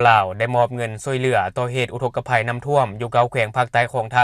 ລາວ ໄດ້ມອບເງິນຊ່ວຍເຫຼືອຕໍ່ເຫດອຸທົກກະໄພນ້ຳຖ້ວມຢູ່ເກົ້າແຂວງພາກໃຕ້ຂອງໄທ.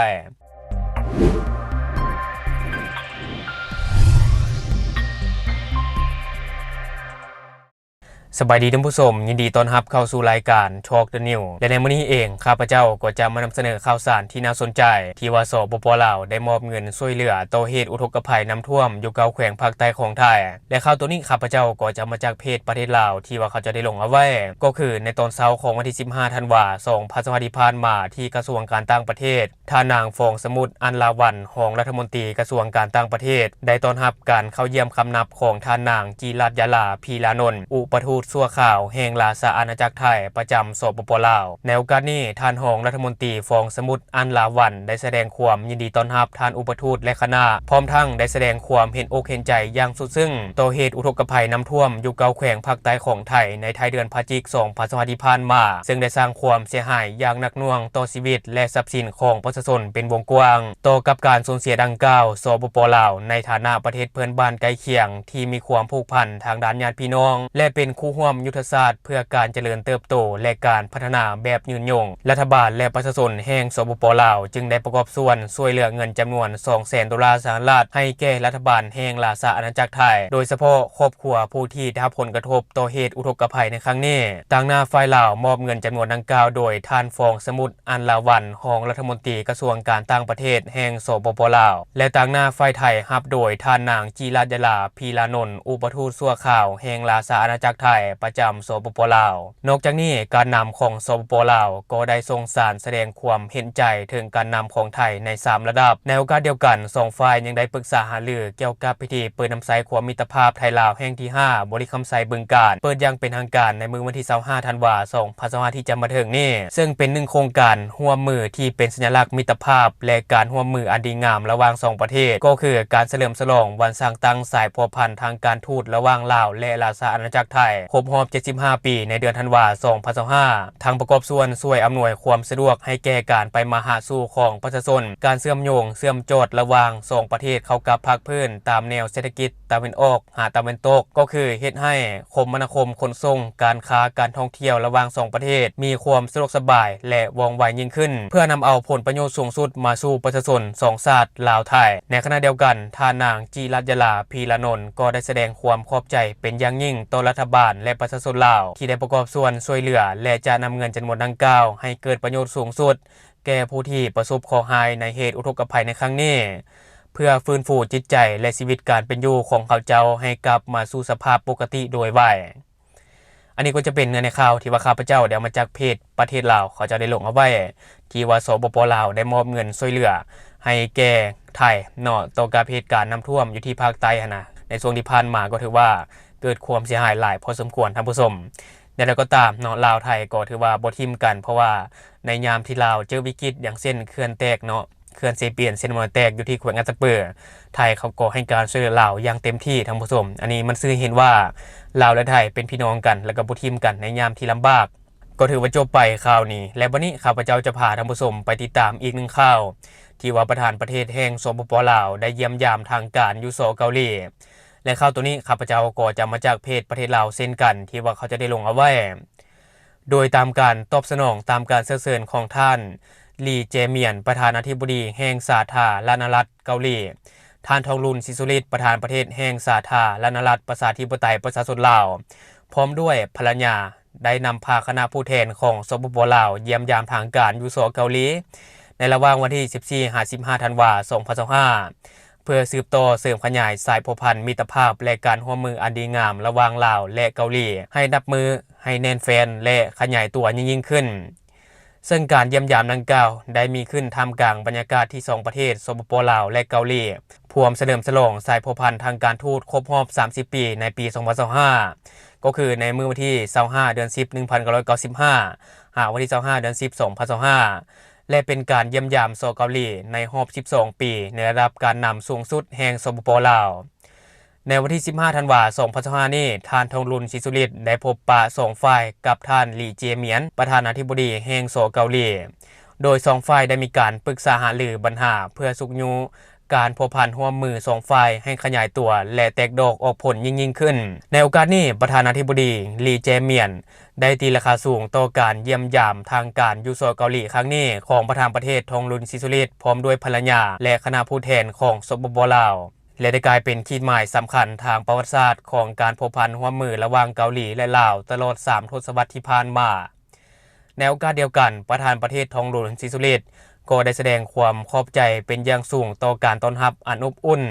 ສະບາຍດີທ່ານຜູ້ຊົມ, ຍິນດີຕ້ອນຮັບເຂົ້າສູ່ລາຍການ Talk the News ແລະ ໃນມື້ນີ້ເອງ ຂ້າພະເຈົ້າກໍຈະມານຳສະເໜີຂ່າວສານທີ່ໜ້າສົນໃຈ ທີ່ວ່າ ສປປ ລາວ ໄດ້ມອບເງິນຊ່ວຍເຫຼືອຕໍ່ເຫດອຸທົກກະໄພນ້ຳຖ້ວມຢູ່ເກົ້າແຂວງພາກໃຕ້ຂອງໄທ. ແລະ ຂ່າວໂຕນີ້ ຂ້າພະເຈົ້າກໍຈະເອົາມາຈາກເພຈປະເທດລາວ ທີ່ວ່າເຂົາເຈົ້າໄດ້ລົງເອົາໄວ້, ກໍຄືໃນຕອນເຊົ້າຂອງວັນທີສິບຫ້າ ທັນວາ ສອງພັນຊາວຫ້າ ທີ່ຜ່ານມາ ທີ່ກະຊວງການຕ່າງປະເທດ, ທ່ານນາງ ຟອງສະໝຸດ ອັນລາວັນ ຮອງລັດຖະມົນຕີກະຊວງການຕ່າງປະເທດ ໄດ້ຕ້ອນຮັບການເຂົ້າຢ້ຽມຄຳນັບຂອງທ່ານນາງ ຈິລາດຢາລາ ພີລານົນ ອຸປະທູດຊົ່ວຄາວແຫ່ງລາຊາອານາຈັກໄທ ປະຈຳ ສປປ ລາວ. ໃນໂອກາດນີ້, ທ່ານຮອງລັດຖະມົນຕີ ຟອງສະໝຸດ ອັນລາວັນ ໄດ້ສະແດງຄວາມຍິນດີຕ້ອນຮັບທ່ານອຸປະທູດ ແລະ ຄະນະ, ພ້ອມທັງໄດ້ສະແດງຄວາມເຫັນອົກເຫັນໃຈຢ່າງສຸດຊຶ້ງຕໍ່ເຫດອຸທົກກະໄພນ້ຳຖ້ວມຢູ່ເກົ້າແຂວງພາກໃຕ້ຂອງໄທ ໃນທ້າຍເດືອນພະຈິກ ສອງພັນຊາວຫ້າ ທີ່ຜ່ານມາ, ເຊິ່ງໄດ້ສ້າງຄວາມເສຍຫາຍຢ່າງໜັກໜ່ວງຕໍ່ຊີວິດ ແລະ ຊັບສິນຂອງປະຊາຊົນເປັນວົງກວ້າງ. ຕໍ່ກັບການສູນເສຍດັ່ງກ່າວ, ສປປ ລາວ ໃນຖານະປະເທດເພື່ອນບ້ານໃກ້ຄຽງທີ່ມີຄວາມຜູກພັນທາງດ້ານຍາດພີ່ນ້ອງ ແລະ ເປັນຄູ່ຮ່ວມຍຸດທະສາດ ເພື່ອການຈະເລີນເຕີບໂຕ ແລະ ການພັດທະນາແບບຍືນຍົງ, ລັດຖະບານ ແລະ ປະຊາຊົນແຫ່ງ ສປປ ລາວ ຈຶ່ງໄດ້ປະກອບສ່ວນຊ່ວຍເຫຼືອເງິນຈຳນວນສອງແສນໂດລາສະຫະລັດ ໃຫ້ແກ່ລັດຖະບານແຫ່ງລາຊາອານາຈັກໄທ, ໂດຍສະເພາະຄອບຄົວຜູ້ທີ່ໄດ້ຮັບຜົນກະທົບຕໍ່ເຫດອຸທົກກະໄພໃນຄັ້ງນີ້. ຕາງໜ້າຝ່າຍລາວມອບເງິນຈຳນວນດັ່ງກ່າວໂດຍທ່ານ ຟອງສະໝຸດ ອັນລາວັນ ຮອງລັດຖະມົນຕີກະຊວງການຕ່າງປະເທດແຫ່ງ ສປປ ລາວ ແລະ ຕາງໜ້າຝ່າຍໄທຮັບໂດຍທ່ານນາງ ຈິລາດຢາລາ ພີລານົນ ອຸປະທູດຊົ່ວຄາວແຫ່ງລາຊາອານາຈັກໄທ ປະຈຳ ສປປ ລາວ. ນອກຈາກນີ້, ການນຳຂອງ ສປປ ລາວ ກໍໄດ້ສົ່ງສານສະແດງຄວາມເຫັນໃຈເຖິງການນຳຂອງໄທໃນສາມລະດັບ. ໃນໂອກາດດຽວກັນ, ສອງຝ່າຍຍັງໄດ້ປຶກສາຫາລືກ່ຽວກັບພິທີເປີດນຳໃຊ້ຂົວມິດຕະພາບໄທລາວແຫ່ງທີຫ້າ ບໍລິຄຳໄຊ ບຶງການ, ເປີດຢ່າງເປັນທາງການໃນມື້ວັນທີຊາວຫ້າ ທັນວາ ສອງພັນຊາວຫ້າ ທີ່ຈະມາເຖິງນີ້, ເຊິ່ງເປັນໜຶ່ງໂຄງການຮ່ວມມືທີ່ເປັນສັນຍະລັກມິດຕະພາບ ແລະ ການຮ່ວມມືອັນດີງາມລະຫວ່າງສອງປະເທດ, ກໍຄືການສະເຫຼີມສະຫຼອງວັນສ້າງຕັ້ງສາຍພົວພັນທາງການທູດລະຫວ່າງລາວ ແລະ ລາຊາອານາຈັກໄທ ຄົບຮອບເຈັດສິບຫ້າປີ ໃນເດືອນທັນວາ ສອງພັນຊາວຫ້າ, ທັງປະກອບສ່ວນຊ່ວຍອຳນວຍຄວາມສະດວກໃຫ້ແກ່ການໄປມາຫາສູ່ຂອງປະຊາຊົນ, ການເຊື່ອມໂຍງເຊື່ອມຈອດລະຫວ່າງສອງປະເທດເຂົ້າກັບພາກພື້ນຕາມແນວເສດຖະກິດຕາເວັນອອກ ຫາຕາເວັນຕົກ, ກໍຄືເຮັດໃຫ້ຄົມມະນາຄົມຂົນສົ່ງ, ການຄ້າ, ການທ່ອງທ່ຽວລະຫວ່າງສອງປະເທດມີຄວາມສະດວກສະບາຍ ແລະ ວ່ອງໄວຍິ່ງຂຶ້ນ, ເພື່ອນຳເອົາຜົນປະໂຫຍດສູງສຸດມາສູ່ປະຊາຊົນສອງຊາດລາວ-ໄທ. ໃນຂະນະດຽວກັນ, ທ່ານນາງ ຈິລາດຢາລາ ພີລານົນ ກໍໄດ້ສະແດງຄວາມຂອບໃຈເປັນຢ່າງຍິ່ງຕໍ່ລັດຖະບານ ແລະ ປະຊາຊົນລາວ ທີ່ໄດ້ປະກອບສ່ວນຊ່ວຍເຫຼືອ ແລະ ຈະນຳເງິນຈຳນວນດັ່ງກ່າວໃຫ້ເກີດປະໂຫຍດສູງສຸດ ແກ່ຜູ້ທີ່ປະສົບເຄາະຮ້າຍໃນເຫດອຸທົກກະໄພໃນຄັ້ງນີ້, ເພື່ອຟື້ນຟູຈິດໃຈ ແລະ ຊີວິດການເປັນຢູ່ຂອງເຂົາເຈົ້າໃຫ້ກັບມາສູ່ສະພາບປົກກະຕິໂດຍໄວ. ອັນນີ້ກໍຈະເປັນເນື້ອໃນຂ່າວທີ່ວ່າຂ້າພະເຈົ້າໄດ້ເອົາມາຈາກເພຈປະເທດລາວ ເຂົາເຈົ້າໄດ້ລົງເອົາໄວ້ ທີ່ວ່າ ສປປ ລາວ ໄດ້ມອບເງິນຊ່ວຍເຫຼືອໃຫ້ແກ່ໄທເນາະ, ຕໍ່ກັບເຫດການນ້ຳຖ້ວມຢູ່ທີ່ພາກໃຕ້ຫັ້ນນະ. ໃນຊ່ວງທີ່ຜ່ານມາກໍຖືວ່າເກີດຄວາມເສຍຫາຍຫຼາຍພໍສົມຄວນທ່ານຜູ້ຊົມ. ແນວໃດກໍຕາມເນາະ, ລາວໄທກໍຖືວ່າບໍ່ຖິ້ມກັນ, ເພາະວ່າໃນຍາມທີ່ລາວເຈີວິກິດ ຢ່າງເຊັ່ນເຂື່ອນແຕກເນາະ, ເຂື່ອນເຊປຽນ ເຊນ້ຳນ້ອຍແຕກຢູ່ທີ່ແຂວງອັດຕະປື, ໄທເຂົາກໍໃຫ້ການຊ່ວຍເຫຼືອລາວຢ່າງເຕັມທີ່ທ່ານຜູ້ຊົມ. ອັນນີ້ມັນຊື່ໃຫ້ເຫັນວ່າລາວ ແລະ ໄທເປັນພີ່ນ້ອງກັນ ແລ້ວກໍບໍ່ຖິ້ມກັນໃນຍາມທີ່ລຳບາກ. ກໍຖືວ່າຈົບໄປຂ່າວນີ້, ແລະ ບັດນີ້ຂ້າພະເຈົ້າຈະພາທ່ານຜູ້ຊົມໄປຕິດຕາມອີກໜຶ່ງຂ່າວ ທີ່ວ່າປະທານປະເທດແຫ່ງ ສປປ ລາວ ໄດ້ຢ້ຽມຢາມທາງການຢູ່ ສ ເກົາຫຼີ. ແລະ ຂ່າວໂຕນີ້ຂ້າພະເຈົ້າກໍຈະເອົາມາຈາກເພຈປະເທດລາວເຊັ່ນກັນ ທີ່ວ່າເຂົາເຈົ້າໄດ້ລົງເອົາໄວ້. ໂດຍຕາມການຕອບສະໜອງຕາມການເຊີນເຊີນຂອງທ່ານ ຫຼີ ເຈມຽນ ປະທານາທິບໍດີແຫ່ງສາທາລະນະລັດເກົາຫຼີ, ທ່ານ ທອງລຸນ ສີສຸລິດ ປະທານປະເທດແຫ່ງສາທາລະນະລັດປະຊາທິປະໄຕປະຊາຊົນລາວ ພ້ອມດ້ວຍພັນລະຍາ ໄດ້ນຳພາຄະນະຜູ້ແທນຂອງ ສປປ ລາວ ຢ້ຽມຢາມທາງການຢູ່ ສ ເກົາຫຼີ ໃນລະຫວ່າງວັນທີສິບສີ່ ຫາ ສິບຫ້າ ທັນວາ ສອງພັນຊາວຫ້າ ເພື່ອສືບຕໍ່ເສີມຂະຫຍາຍສາຍພົວພັນມິດຕະພາບ ແລະ ການຮ່ວມມືອັນດີງາມລະຫວ່າງລາວ ແລະ ເກົາຫຼີ ໃຫ້ນັບມື້ໃຫ້ແໜ້ນແຟ້ນ ແລະ ຂະຫຍາຍຕົວຍິ່ງໆຂຶ້ນ. ເຊິ່ງການຢ້ຽມຢາມດັ່ງກ່າວໄດ້ມີຂຶ້ນທ່າມກາງບັນຍາກາດທີ່ສອງປະເທດ ສປປ ລາວ ແລະ ເກົາຫຼີ ພວມສະເຫຼີມສະຫຼອງສາຍພົວພັນທາງການທູດຄົບຮອບສາມສິບປີໃນປີສອງພັນຊາວຫ້າ ກໍຄືໃນມື້ວັນທີຊາວຫ້າ ເດືອນສິບ ໜຶ່ງພັນເກົ້າຮ້ອຍເກົ້າສິບຫ້າ ຫາວັນທີຊາວຫ້າ ເດືອນສິບ ສອງພັນຊາວຫ້າ ແລະ ເປັນການຢ້ຽມຢາມ ສ ເກົາຫຼີ ໃນຮອບສິບສອງປີ ໃນລະດັບການນຳສູງສຸດແຫ່ງ ສປປ ລາວ. ໃນວັນທີສິບຫ້າ ທັນວາ ສອງພັນຊາວຫ້ານີ້, ທ່ານ ທອງລຸນ ສີສຸລິດ ໄດ້ພົບປະສອງຝ່າຍກັບທ່ານ ຫຼີ ເຈມຽນ ປະທານາທິບໍດີແຫ່ງ ສ ເກົາຫຼີ ໂດຍສອງຝ່າຍໄດ້ມີການປຶກສາຫາລືບັນຫາເພື່ອຊຸກຍູ້ ການພົວພັນຮ່ວມມືສອງຝ່າຍໃຫ້ຂະຫຍາຍຕົວ ແລະ ແຕກດອກອອກຜົນຍິ່ງໆຂຶ້ນ. ໃນໂອກາດນີ້, ປະທານາທິບໍດີ ລີ ແຈມຽນ ໄດ້ຕີລາຄາສູງຕໍ່ການຢ້ຽມຢາມທາງການຢູ່ ສ ເກົາຫຼີ ຄັ້ງນີ້ ຂອງປະທານປະເທດ ທອງລຸນ ສີສຸລິດ ພ້ອມດ້ວຍພັນລະຍາ ແລະ ຄະນະຜູ້ແທນຂອງ ສປປ ລາວ ແລະ ໄດ້ກາຍເປັນຂີດໝາຍສຳຄັນທາງປະຫວັດສາດຂອງການພົວພັນຮ່ວມມືລະຫວ່າງເກົາຫຼີ ແລະ ລາວ ຕະຫຼອດສາມທົດສະວັດທີ່ຜ່ານມາ. ໃນໂອກາດດຽວກັນ, ປະທານປະເທດ ທອງລຸນ ສີສຸລິດ ກໍໄດ້ສະແດງຄວາມຂອບໃຈເປັນຢ່າງສູງຕໍ່ການຕ້ອນຮັບອັນອົບອຸ່ນ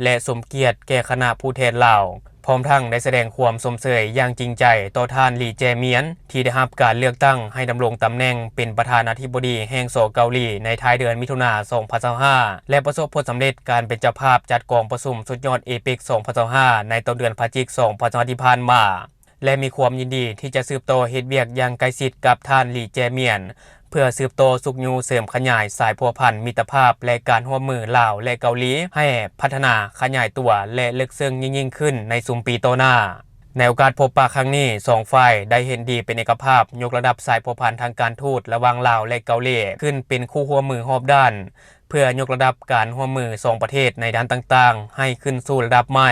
ແລະ ສົມກຽດແກ່ຄະນະຜູ້ແທນລາວ, ພ້ອມທັງໄດ້ສະແດງຄວາມຊົມເຊີຍຢ່າງຈິງໃຈຕໍ່ທ່ານ ລີ ແຈມຽນ ທີ່ໄດ້ຮັບການເລືອກຕັ້ງໃຫ້ດຳລົງຕຳແໜ່ງເປັນປະທານາທິບໍດີແຫ່ງ ສ ເກົາຫຼີ ໃນທ້າຍເດືອນມິຖຸນາ ສອງພັນຊາວຫ້າ ແລະ ປະສົບຜົນສຳເລັດການເປັນເຈົ້າພາບຈັດກອງປະຊຸມສຸດຍອດ ເອເປັກ ສອງພັນຊາວຫ້າ ໃນຕົ້ນເດືອນພະຈິກ ສອງພັນຊາວຫ້າ ທີ່ຜ່ານມາ. ແລະ ມີຄວາມຍິນດີທີ່ຈະສືບຕໍ່ເຮັດວຽກຢ່າງໃກ້ຊິດກັບທ່ານ ລີ ແຈມຽນ ເພື່ອສືບຕໍ່ຊຸກຍູ້ເສີມຂະຫຍາຍສາຍພົວພັນມິດຕະພາບ ແລະ ການຮ່ວມມືລາວ ແລະ ເກົາຫຼີ ໃຫ້ພັດທະນາຂະຫຍາຍຕົວ ແລະ ເລິກເຊິ່ງຍິ່ງໆຂຶ້ນໃນຊຸມປີຕໍ່ໜ້າ. ໃນໂອກາດພົບປະຄັ້ງນີ້, ສອງຝ່າຍໄດ້ເຫັນດີເປັນເອກະພາບຍົກລະດັບສາຍພົວພັນທາງການທູດລະຫວ່າງລາວ ແລະ ເກົາຫຼີ ຂຶ້ນເປັນຄູ່ຮ່ວມມືຮອບດ້ານ ເພື່ອຍົກລະດັບການຮ່ວມມືສອງປະເທດໃນດ້ານຕ່າງໆໃຫ້ຂຶ້ນສູ່ລະດັບໃໝ່,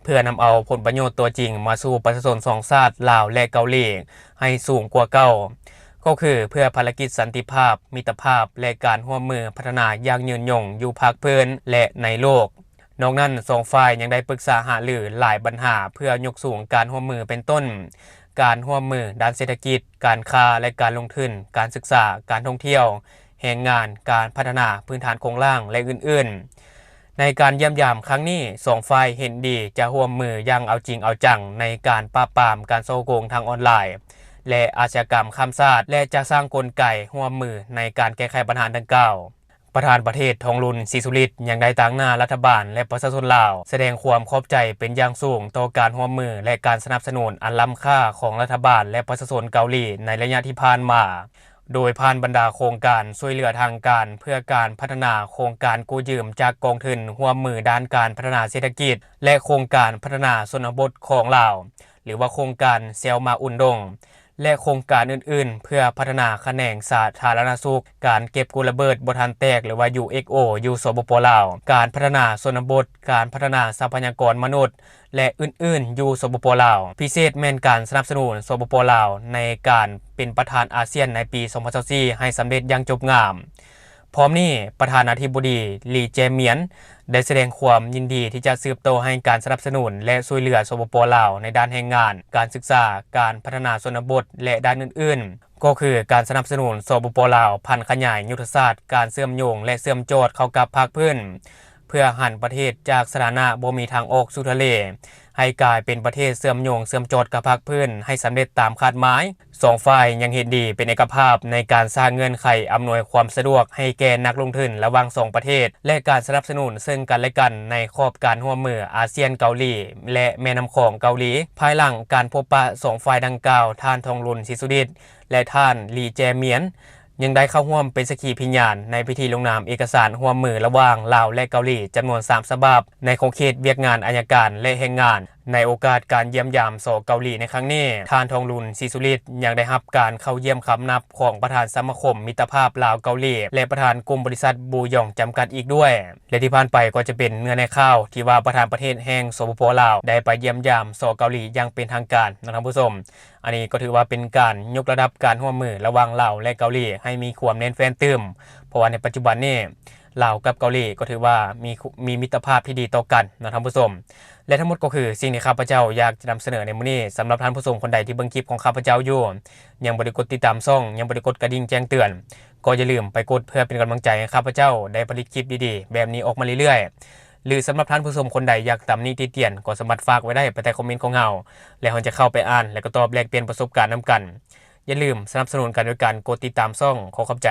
ເພື່ອນຳເອົາຜົນປະໂຫຍດຕົວຈິງມາສູ່ປະຊາຊົນສອງຊາດລາວ ແລະ ເກົາຫຼີໃຫ້ສູງກວ່າເກົ່າ, ກໍຄືເພື່ອພາລະກິດສັນຕິພາບ, ມິດຕະພາບ ແລະ ການຮ່ວມມືພັດທະນາຢ່າງຍືນຍົງຢູ່ພາກພື້ນ ແລະ ໃນໂລກ. ນອກນັ້ນ, ສອງຝ່າຍຍັງໄດ້ປຶກສາຫາລືຫຼາຍບັນຫາເພື່ອຍົກສູງການຮ່ວມມື ເປັນຕົ້ນ ການຮ່ວມມືດ້ານເສດຖະກິດ, ການຄ້າ ແລະ ການລົງທຶນ, ການສຶກສາ, ການທ່ອງທ່ຽວ, ແຮງງານ, ການພັດທະນາພື້ນຖານໂຄງລ່າງ ແລະ ອື່ນໆ. ໃນການຢ້ຽມຢາມຄັ້ງນີ້, ສອງຝ່າຍເຫັນດີຈະຮ່ວມມືຢ່າງເອົາຈິງເອົາຈັງໃນການປາບປາມການສໍ້ໂກງທາງອອນລາຍ ແລະ ອາຊະຍາກຳຂ້າມຊາດ ແລະ ຈະສ້າງກົນໄກຮ່ວມມືໃນການແກ້ໄຂບັນຫາດັ່ງກ່າວ. ປະທານປະເທດ ທອງລຸນ ສີສຸລິດ ຍັງໄດ້ຕາງໜ້າລັດຖະບານ ແລະ ປະຊາຊົນລາວ ສະແດງຄວາມຂອບໃຈເປັນຢ່າງສູງຕໍ່ການຮ່ວມມື ແລະ ການສະໜັບສະໜູນອັນລ້ຳຄ່າຂອງລັດຖະບານ ແລະ ປະຊາຊົນເກົາຫຼີໃນໄລຍະທີ່ຜ່ານມາ, ໂດຍຜ່ານບັນດາໂຄງການຊ່ວຍເຫຼືອທາງການເພື່ອການພັດທະນາ, ໂຄງການກູ້ຢືມຈາກກອງທຶນຮ່ວມມືດ້ານການພັດທະນາເສດຖະກິດ ແລະ ໂຄງການພັດທະນາຊົນນະບົດຂອງລາວ ຫຼືວ່າໂຄງການແຊວມາອຸນດົງ ແລະ ໂຄງການອື່ນໆ ເພື່ອພັດທະນາຂະແໜງສາທາລະນະສຸກ, ການເກັບກູ້ລະເບີດບໍ່ທັນແຕກ ຫຼືວ່າ ຢູເອັກໂອ ຢູ່ ສປປ ລາວ, ການພັດທະນາຊົນນະບົດ, ການພັດທະນາຊັບພະຍາກອນມະນຸດ ແລະ ອື່ນໆ ຢູ່ ສປປ ລາວ, ພິເສດແມ່ນການສະໜັບສະໜູນ ສປປ ລາວ ໃນການເປັນປະທານອາຊຽນໃນປີສອງພັນຊາວສີ່ ໃຫ້ສຳເລັດຢ່າງຈົບງາມ. ພ້ອມນີ້, ປະທານາທິບໍດີ ລີ ແຈມຽນ ໄດ້ສະແດງຄວາມຍິນດີທີ່ຈະສືບຕໍ່ໃຫ້ການສະໜັບສະໜູນ ແລະ ຊ່ວຍເຫຼືອ ສປປ ລາວ ໃນດ້ານແຮງງານ, ການສຶກສາ, ການພັດທະນາຊົນນະບົດ ແລະ ດ້ານອື່ນໆ, ກໍຄືການສະໜັບສະໜູນ ສປປ ລາວ ຜັນຂະຫຍາຍຍຸດທະສາດການເຊື່ອມໂຍງ ແລະ ເຊື່ອມຈອດເຂົ້າກັບພາກພື້ນ ເພື່ອຫັນປະເທດຈາກສະຖານະບໍ່ມີທາງອອກສູ່ທະເລ ໃຫ້ກາຍເປັນປະເທດເຊື່ອມໂຍງເຊື່ອມຈອດກັບພາກພື້ນໃຫ້ສຳເລັດຕາມຄາດໝາຍ. ສອງຝ່າຍຍັງເຫັນດີເປັນເອກະພາບໃນການສ້າງເງື່ອນໄຂອຳນວຍຄວາມສະດວກໃຫ້ແກ່ນັກລົງທຶນລະຫວ່າງສອງປະເທດ ແລະ ການສະໜັບສະໜູນເຊິ່ງກັນແລະກັນໃນຂອບການຮ່ວມມືອາຊຽນເກົາຫຼີ ແລະ ແມ່ນ້ຳຂອງເກົາຫຼີ. ພາຍຫຼັງການພົບປະສອງຝ່າຍດັ່ງກ່າວ, ທ່ານ ທອງລຸນ ສີສຸລິດ ແລະ ທ່ານ ລີ ແຈມຽນ ຍັງໄດ້ເຂົ້າຮ່ວມເປັນສັກຂີພິຍານໃນພິທີລົງນາມເອກະສານຮ່ວມມືລະຫວ່າງລາວ ແລະ ເກົາຫຼີຈຳນວນສາມສະບັບ ໃນຂົງເຂດວຽກງານອັຍະການ ແລະ ແຮງງານ. ໃນໂອກາດການຢ້ຽມຢາມ ສ ເກົາຫຼີໃນຄັ້ງນີ້, ທ່ານ ທອງລຸນ ສີສຸລິດ ຍັງໄດ້ຮັບການເຂົ້າຢ້ຽມຄຳນັບຂອງປະທານສະມາຄົມມິດຕະພາບລາວ-ເກົາຫຼີ ແລະ ປະທານກຸ່ມບໍລິສັດບູຢອງຈຳກັດອີກດ້ວຍ. ແລະ ທີ່ຜ່ານໄປກໍຈະເປັນເນື້ອໃນຂ່າວທີ່ວ່າປະທານປະເທດແຫ່ງ ສປປ ລາວ ໄດ້ໄປຢ້ຽມຢາມ ສ ເກົາຫຼີຢ່າງເປັນທາງການເນາະທ່ານຜູ້ຊົມ. ອັນນີ້ກໍຖືວ່າເປັນການຍົກລະດັບການຮ່ວມມືລະຫວ່າງລາວ ແລະ ເກົາຫຼີໃຫ້ມີຄວາມແໜ້ນແຟ້ນຕື່ມ, ເພາະວ່າໃນປັດຈຸບັນນີ້ ລາວກັບເກົາຫຼີກໍຖືວ່າມີ ມີມິດຕະພາບທີ່ດີຕໍ່ກັນເນາະທ່ານຜູ້ຊົມ. ແລະ ທັງໝົດກໍຄືສິ່ງທີ່ຂ້າພະເຈົ້າຢາກຈະນຳສະເໜີໃນມື້ນີ້. ສຳລັບທ່ານຜູ້ຊົມຄົນໃດທີ່ເບິ່ງຄລິບຂອງຂ້າພະເຈົ້າຢູ່ ຍັງບໍ່ໄດ້ກົດຕິດຕາມຊ່ອງ, ຍັງບໍ່ໄດ້ກົດກະດິ່ງແຈ້ງເຕືອນ, ກໍຢ່າລືມໄປກົດເພື່ອເປັນກຳລັງໃຈໃຫ້ຂ້າພະເຈົ້າໄດ້ຜະລິດຄລິບດີໆແບບນີ້ອອກມາເລື້ອຍໆ. ຫຼື ສຳລັບທ່ານຜູ້ຊົມຄົນໃດຢາກຕຳໜິຕິຕຽນ ກໍສາມາດຝາກໄວ້ໄດ້ພາຍໃຕ້ຄອມເມັນຂອງເຮົາ ແລະ ເຮົາຈະເຂົ້າໄປອ່ານ ແລະ ກໍຕອບແລກປ່ຽນປະສົບການນຳກັນ. ຢ່າລືມສະໜັບສະໜູນກັນໂດຍການກົດຕິດຕາມຊ່ອງ. ຂໍຂອບໃຈ.